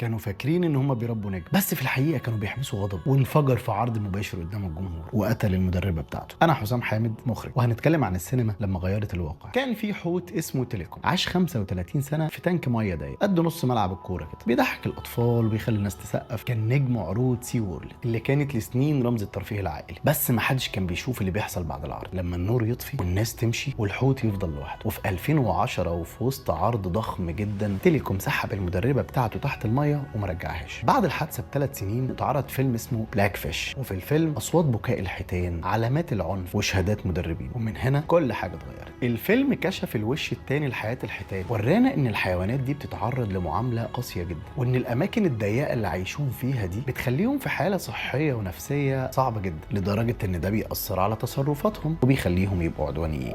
كانوا فاكرين ان هم بيربوا نجم، بس في الحقيقة كانوا بيحبسوا غضب، وانفجر في عرض مباشر قدام الجمهور وقتل المدربه بتاعته. انا حسام حامد، مخرج، وهنتكلم عن السينما لما غيرت الواقع. كان في حوت اسمه تيليكوم، عاش 35 سنة في تانك مية ضيق قد نص ملعب الكورة كده، بيضحك الاطفال وبيخلي الناس تسقف. كان نجم عروض سي وورلد اللي كانت لسنين رمز الترفيه العائلي، بس ما حدش كان بيشوف اللي بيحصل بعد العرض لما النور يطفي والناس تمشي والحوت يفضل لوحده. وفي 2010 وفي وسط عرض ضخم جدا، تيليكوم سحب المدربه بتاعته تحت المية وما رجعهاش. بعد الحادثة ب3 سنين اتعرض فيلم اسمه بلاك فيش، وفي الفيلم اصوات بكاء الحيتان، علامات العنف، وشهادات مدربين. ومن هنا كل حاجة اتغيرت. الفيلم كشف الوش التاني لحياه الحيتان، ورانا ان الحيوانات دي بتتعرض لمعامله قاسية جدا، وان الاماكن الضيقه اللي عايشون فيها دي بتخليهم في حاله صحية ونفسية صعبة جدا، لدرجة ان ده بيأثر على تصرفاتهم وبيخليهم يبقوا عدوانيين.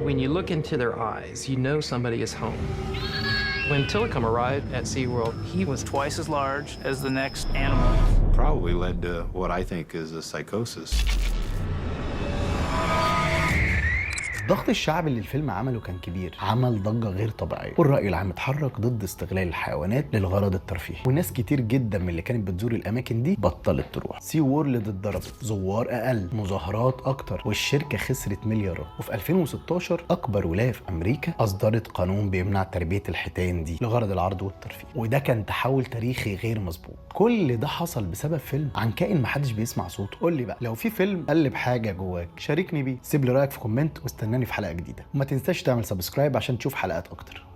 When you look into their eyes, you know somebody is home. When Tilikum arrived at SeaWorld, he was twice as large as the next animal. Probably led to what I think is a psychosis. الضغط الشعبي اللي الفيلم عمله كان كبير، عمل ضجة غير طبيعية، والرأي العام اتحرك ضد استغلال الحيوانات للغرض الترفيهي، وناس كتير جدا من اللي كانت بتزور الأماكن دي بطلت تروح. سي وورلد اتضربت، زوار أقل، مظاهرات أكتر، والشركة خسرت مليارات. وفي 2016 أكبر ولاية في أمريكا أصدرت قانون بيمنع تربية الحيتان دي لغرض العرض والترفيه، وده كان تحول تاريخي غير مسبوق. كل ده حصل بسبب فيلم عن كائن محدش بيسمع صوته. قول لي بقى، لو في فيلم قلب حاجة جواك شاركني بيه، سيب لي رأيك في comment واستناني في حلقة جديدة، وما تنساش تعمل subscribe عشان تشوف حلقات أكتر.